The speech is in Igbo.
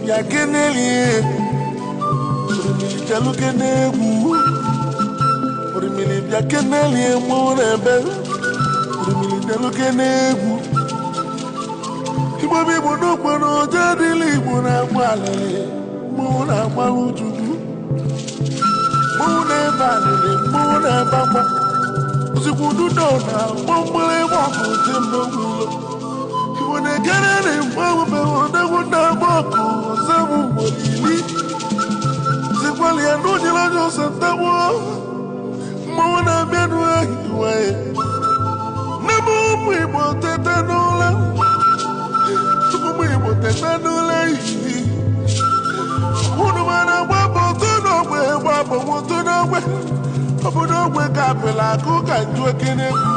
Bịa kenelie, orimili bịalụ kene egwu. Orimili bịa kenelie, mmanwụ na-ebe. Orimili bịalụ kene egwu. Igbo bụ Igbo n'okwe na ụjọ adịla. Igbo na-agba alịlị, mmanwụ na-agbalụ Chukwu, mmanwụ na-ebe alịlị, mmanwụ na-ebe akwa. Ozugbo ududo na-akpọ mgbịrịgba ọkụ dị mgbe ụlọ Igbo na-ekere na mgbanwe odegwu na-agba ọkụ zebụ ugboro 10 zikwali ya na onyere anya ọsọ ntagbuo mmanwụ na-abịa n'ehiwe. Nne m, ụmụ Igbo, tete n'ụlọ. Ụmụ Igbo, tete n'ụlọ ehihie. Unu mara gbapụ otu n'ogbe, gbapụ otu n'ogbe. Ọ bụ n'ogbe ka apịla akụ ka nju ekene egwu.